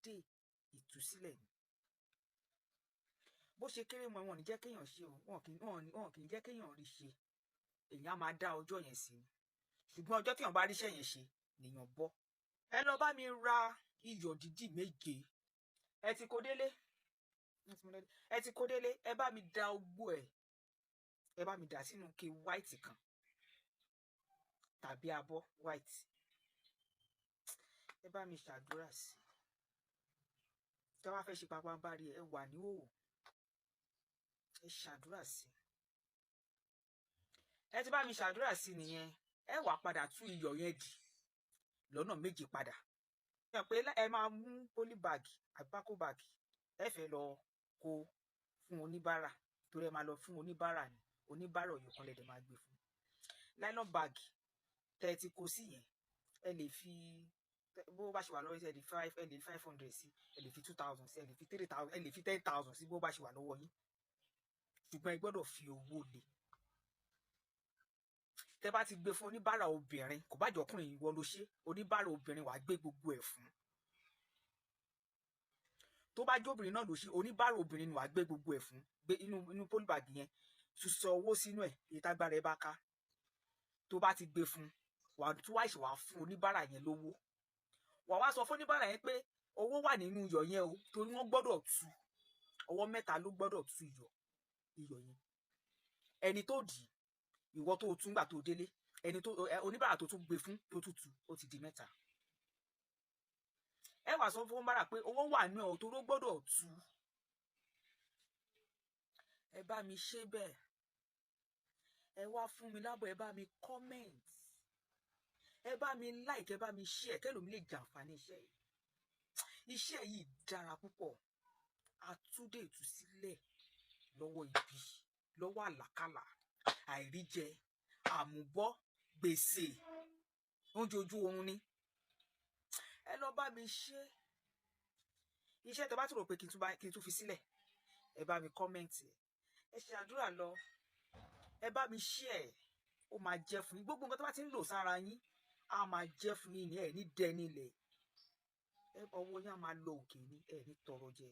Ìdè ìtúsílẹ̀ ni. Bó ṣe kéré mọ́, wọn ò ní jẹ́ kéèyàn ṣe o, wọn kì í jẹ́ kéèyàn rí ṣe. Èèyàn á máa dá ọjọ́ yẹn sí ni, ṣùgbọ́n ọjọ́ téèyàn bá ríṣẹ́ yẹn ṣe nìyàn bọ́. Ẹ lọ bá mi ra iyọ̀ dídì 7. Ẹ ti kó délé, ẹ ti kó délé, ẹ bá mi da ogbó ẹ, ẹ bá mi dà sínú ike white kan tàbí abọ́ white. Ẹ bá mi ṣàdúrà sí i. Tí wọ́n bá fẹ́ ṣe pàpàǹbarì, ẹ wà ní òwò, ẹ ṣàdúrà sí i. Ẹ ti bá mi ṣàdúrà sí i nìyẹn. Ẹ wàá padà tú iyọ̀ yẹn dì lọ́nà 7 padà. Ẹ pé ẹ máa mú polybag àbí pákó bag, ẹ fẹ́ lọ kó fún oníbàárà, torí ẹ máa lọ fún oníbàárà ni, oníbàárà ọ̀yọ̀ kan lẹ́dẹ̀ máa gbé fún. Nylon bag tẹ́ ẹ ti kó sí yẹn, ẹ lè fi bó bá ṣe wà lọ́wọ́, ẹ lè fi 500 sí, ẹ lè fi 2,000 sí, ẹ lè fi 3,000, ẹ lè fi 10,000 sí, bó bá ṣe wà lọ́wọ́ yín, ṣùgbọ́n ẹ gbọ́dọ̀ fi owó lé. Tẹ́ bá ti gbé fún oníbàárà obìnrin, kò bá jẹ́ ọkùnrin ìwọ ló ṣe, oníbàárà obìnrin wàá gbé gbogbo ẹ̀ fún. Tó bá jóbìnrin náà ló ṣe, oníbàárà obìnrin ni wàá gbé gbogbo ẹ̀ fún. Gbé inú polybag yẹn, sọ owó sínú ẹ̀, èyí tágbára ẹ bá ká. Tó bá ti gbé fún, wàá tún wá ìṣe wàá fún oníbàárà yẹn lówó. Wàá wá sọ fún oníbàárà yẹn pé owó wà nínú iyọ̀ yẹn o, torí wọ́n gbọ́dọ̀ tú ọwọ́ 3 ló gbọ́dọ̀ tú iyọ̀ yẹn. Ẹni tó dì í, ìwọ tó tún gbà tó délé, ẹni tó oníbàárà tó tún gbé fún tó tún tú, ó ti di 3. Ẹ wá sọ fún oníbàárà pé owó wà nínú ẹ̀ o, torí ó gbọ́dọ̀ tú. Ẹ bá mi ṣe bẹ́ẹ̀, ẹ wá fún mi lábọ̀, ẹ bá mi comment, ẹ bá mi like, ẹ bá mi share, kẹ́lòmí lè jàǹfààní iṣẹ́ yìí. Iṣẹ́ yìí dára púpọ̀. Àtúndé ìtúsílẹ̀ lọ́wọ́ ibi, lọ́wọ́ àlàkàlà, àìríjẹ, àmúbọ́, gbèsè, oúnjẹ ojú oorun ni. Ẹ lọ bá mi ṣe iṣẹ́. Tó bá tún rò pé kí n tún fi sílẹ̀, ẹ bá mi comment, ẹ ṣe àdúrà lọ, ẹ bá mi share. Ó máa jẹ́ fún yín. Gbogbo nǹkan tó bá ti ń lò sára yín á máa jẹ́ fún yín ní ẹ̀ ní dẹni ilẹ̀. Ọwọ́ yín á máa lọ òkè ní ẹ̀ ní tọrọ jẹ.